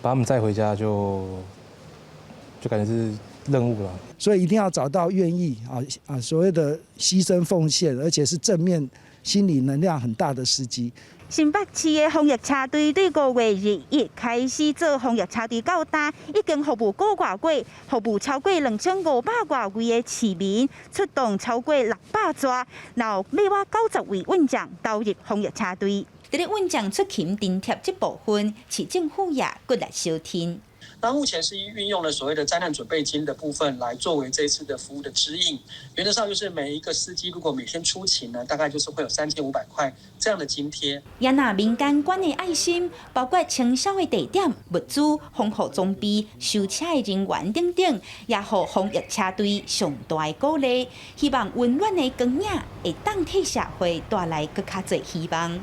把他們載回家就感覺是任務了。所以一定要找到願意所謂的犧牲奉獻，而且是正面心理能量很大的司機。新北市的防疫車隊對5月21開始做防疫車隊到今，已經服務個外月，服務超過2500外位的市民，出動超過600逝，然後另外90位運將投入防疫車隊。佇咧運將出勤津貼這部分，市政府也骨力相挺。那目前是運用了所謂的災難準備金的部分來作為這次的服務的支應。原則上就是每一個司機如果每天出勤呢，大概就是會有3500塊這樣的津貼。也若民間捐的愛心，包括清掃的地點、物資、防護裝備、修車的人員等等，也予防疫車隊上大的鼓勵。希望溫暖的光影會當替社會帶來閣較濟希望。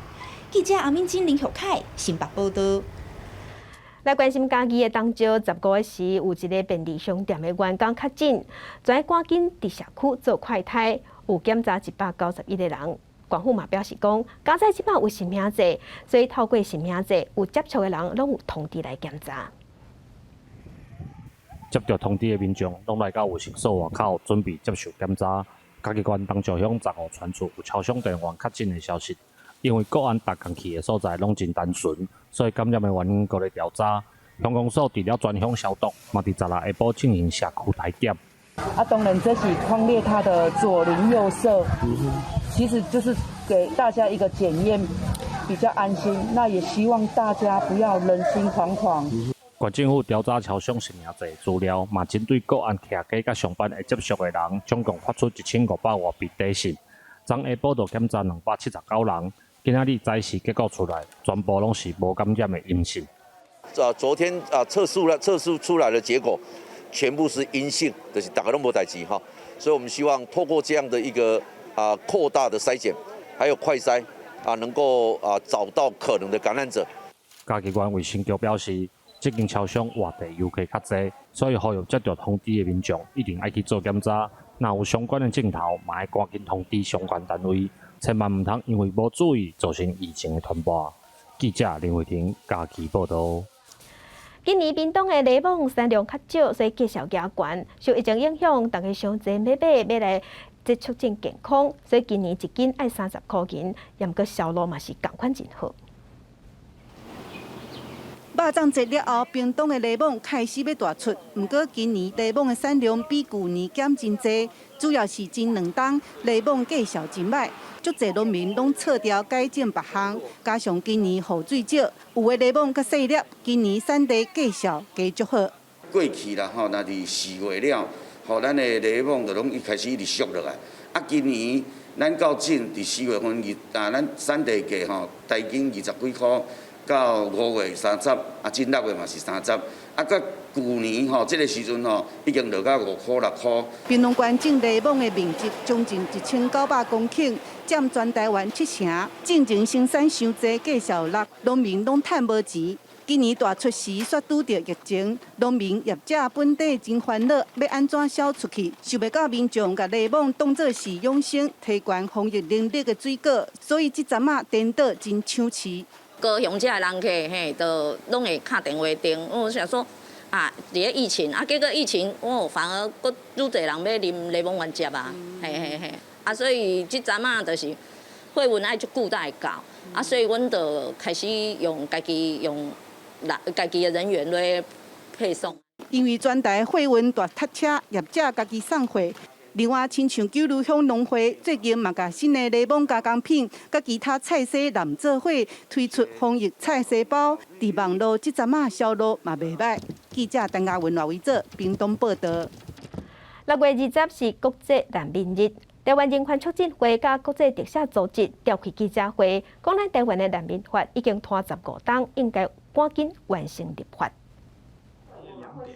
記者阿敏金、林玉凱新北報導。來關心嘉義的東石15時，有一个便利商店的員工確診，就趕緊佇社區做快篩，有檢查191個人。縣府嘛表示講，佳哉這擺有實名制，所以透過實名制有接觸的人攏有通知來檢查。接著通知的民眾，攏來到衛生所外口準備接受檢查。嘉義縣東石鄉15傳出有超商店員確診的消息。因為個案逐工去的所在攏真單純，所以感染的原因閣咧調查。鄉公所除了全鄉消毒，嘛佇16下晡進行社區篩檢。啊，當然這是匡列他的左鄰右舍，其實就是給大家一個檢驗比較安心。那也希望大家不要人心惶惶。縣政府調查超商實名制資料，嘛針對個案徛家佮上班會接觸的人，總共發出1500外筆短信。昨下晡就檢查279人，今仔日早時結果出來，全部攏是無感染的陰性。啊，昨天啊測試了測試出來的結果，全部是陰性，就是逐家攏無代誌哈。所以我們希望透過這樣的一個啊擴大的篩檢，還有快篩啊，能夠啊找到可能的感染者。嘉義縣衛生局表示，這間超商外地遊客較濟，所以呼籲接到通知的民眾一定愛去做檢查。若有相關的症頭，嘛愛趕緊通知相關單位，千萬毋通因為無注意造成疫情的傳播。記者林慧婷嘉義報導。今年屏東的禮蠓產量較少，所以價數加懸。受疫情影響，大家傷濟買買買來這促進健康，所以今年一斤愛30箍銀，毋過銷路嘛是仝款真好。肉粽節了後，屏東的禮蠓開始欲大出，毋過今年禮蠓的產量比舊年減真濟，主要是前兩冬禮蠓價數真䆀，足濟農民攏錯調改種別項，加上今年雨水少，有的禮蠓較細粒，今年產地價數加足好。過去啦吼，若佇4月了，吼，咱的禮蠓就攏一開始一直縮落來。啊，今年咱到種佇4月份二啊，咱產地價吼，台斤20幾箍。到5月30，啊，進6月嘛是三十，啊，佮舊年吼，這個時陣吼，已經落到5箍6箍。屏東縣種禮蠓的面積將近1900公頃，佔全台灣七成。進前生產傷濟，價數落，農民攏趁無錢。今年大出時煞拄著疫情，農民業者本底真煩惱，欲按怎銷出去？想袂到民眾共禮蠓當做是養生、提懸防疫能力的水果，所以這陣仔顛倒真搶市。高雄遮的人客嘿，都攏會敲電話訂。我想說啊，佇咧疫情啊，結果疫情哦，反而閣愈濟人欲啉檸檬丸食啊，嘿嘿嘿。啊，所以這陣仔就是貨運愛足久才會到，啊，所以阮就開始用家己用人家己的人員來配送。因為全台貨運大塞車，業者家己送貨。另外，親像九如鄉農會最近嘛，共新的檸檬加工品，佮其他菜蔬攬做伙推出防疫菜蔬包，佇網路這陣仔銷路嘛袂䆀。記者陳嘉文、賴維哲，屏東報導。6月20是國際難民日，台灣人權促進會佮國際特赦組織召開記者會，講咱台灣的難民法已經拖15冬，應該趕緊完成立法。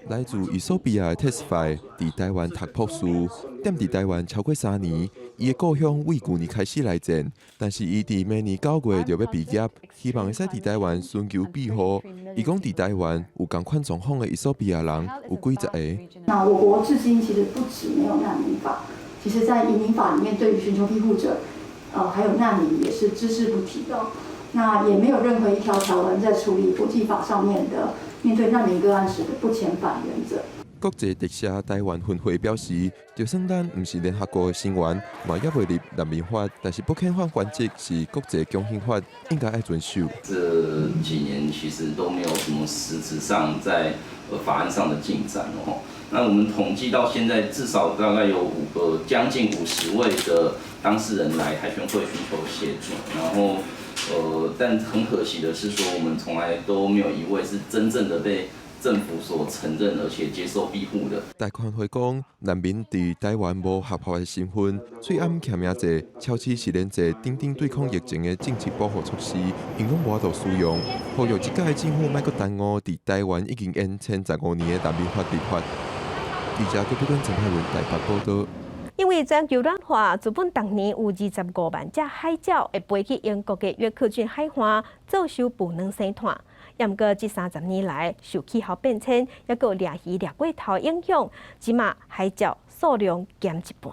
來自伊索比亞的特斯懷佇台灣讀博士，踮佇台灣超過3年。伊的故鄉為舊年開始內戰，但是伊佇明年9月就欲畢業，希望會使佇台灣尋求庇護。伊講佇台灣有仝款狀況的伊索比亞人有幾十个。那我國至今其實不止沒有難民法，其實在移民法裡面，對於尋求庇護者，還有難民也是隻字不提的。那也沒有任何一條條文在處理國際法上面的面對難民個案時的不遣返原則。國際特赦台灣分會表示，就算咱毋是聯合國的成員，嘛猶未立難民法，但是不遣返原則是國際強行法，應該愛遵守。這幾年其實都沒有什麼實質上在法案上的進展哦。那我們統計到現在，至少大概有五個將近50位的當事人來台權會尋求協助，然後但很可惜的是說，我們從來都沒有一位是真正的被政府所承認而且接受庇護的。台權會講，難民佇台灣無合法的身份，喙罨簽名制、超市實聯制等等對抗疫情的政策保護措施，𪜶攏無法度使用。呼籲這屆政府莫閣耽誤佇台灣已經延簽15年的難民法立法。記者郭碧君、陳海文台北報導。因為全球暖化，日本逐年有25萬隻海鳥會飛去英國的約克郡海岸做修孵卵生湠。毋過這30年來，受氣候變遷，抑閣掠魚掠過頭影響，這馬海鳥數量減一半。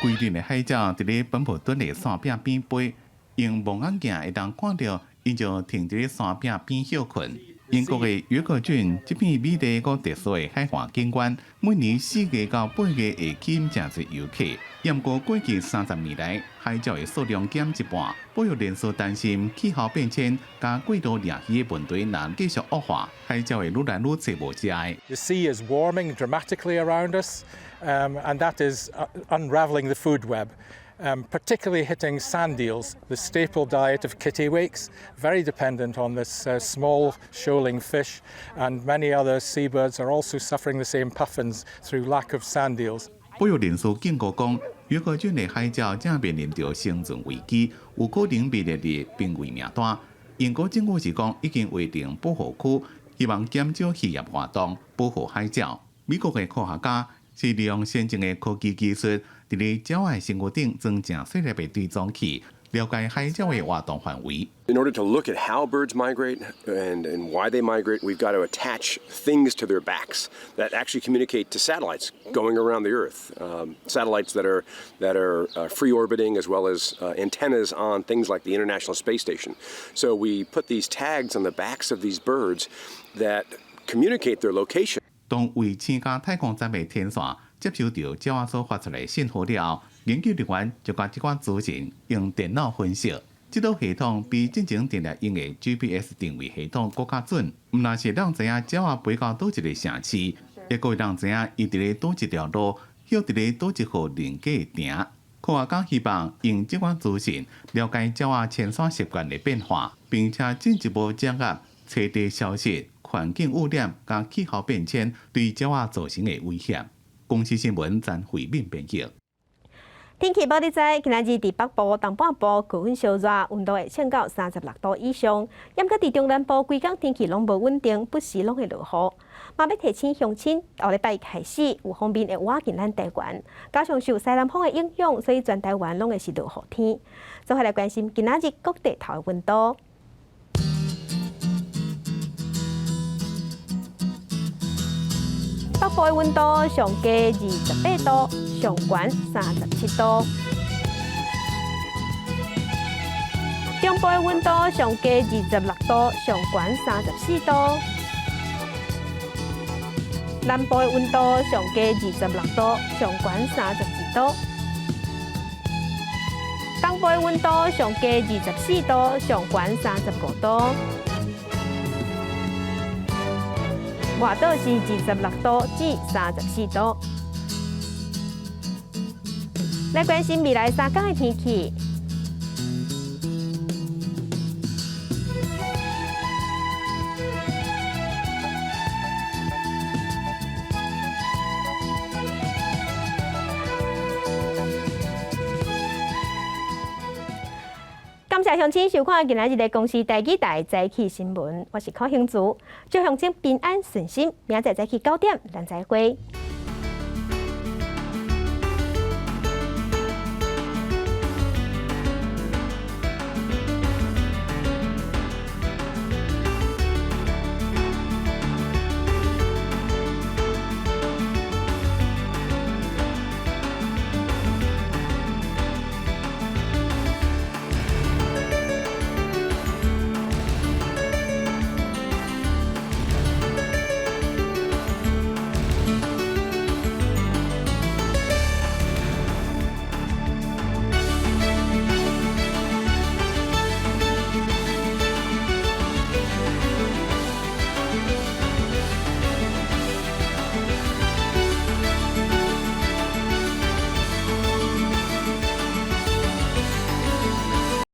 規陣的海鳥佇咧本埔頓的山壁邊飛，用望遠鏡會當看著，𪜶就停佇咧山壁邊歇睏。英國的約克郡這片美麗閣特殊的海岸景觀，每年4月到8月會吸引誠濟遊客。毋過過去30年來，海鳥的數量減一半，保育人士擔心氣候變遷佮過度掠魚的問題，若繼續惡化，海鳥會愈來愈濟無食的。 The sea is warming dramatically around us, and that is unraveling the food web. Particularly hitting sandeels, the staple diet of kittiwakes, very dependent on this small shoaling fish, and many other seabirds are also suffering the same puffins through lack of sandeels. 保育人士警告講，約克郡的海鳥正面臨著生存危機，有可能被列入瀕危名單。英國政府是講已經劃定保護區，希望減少漁業活動，保護海鳥。美國的科學家是利用先進的科技技術，佇咧鳥仔身軀頂裝誠細粒的追蹤器，了解海鳥的活動範圍。 In order to look at how birds migrate and why they migrate, we've got to attach things to their backs that actually communicate to satellites going around the Earth. Satellites that are free orbiting, as well as antennas on things like the International Space Station. So we put these tags on the backs of these birds that communicate their location. 當衛星佮太空站的天線接收著鳥仔所發出的信號了後，研究人員就共這款資訊用電腦分析。這套系統比進前定定用的 GPS 定位系統閣較準，毋但是讓知影鳥仔飛到佗一个城市，抑閣會當知影伊佇咧佗一條路，或佇咧佗一戶人家埕。科學家希望用這款資訊了解鳥仔遷徙習慣的變化，並且進一步掌握棲地消失、環境污染佮氣候變遷對鳥仔造成的威脅。公視新聞曾慧敏編譯。天氣報你知，今仔日佇北部、東半部高溫燒熱，溫度會升到36度以上。毋過佇中南部，規工天氣攏無穩定，不時攏會落雨。嘛欲提醒鄉親，後禮拜開始有鋒面會倚近咱台灣，加上受西南風的影響，所以全台灣攏會是落雨天。做伙來關心今仔日各地頭的溫度。北部的溫度上低28度，上懸37度。中部的溫度上低26度，上懸34度。南部的溫度上低26度，上懸32度。東部的溫度上低24度，上懸35度。外島是26度至34度。來關心未來3工的天氣。感謝鄉親收看今仔日的公視台語台早起新聞，我是柯興竹，祝鄉親平安順心，明仔載早起9點，咱再會。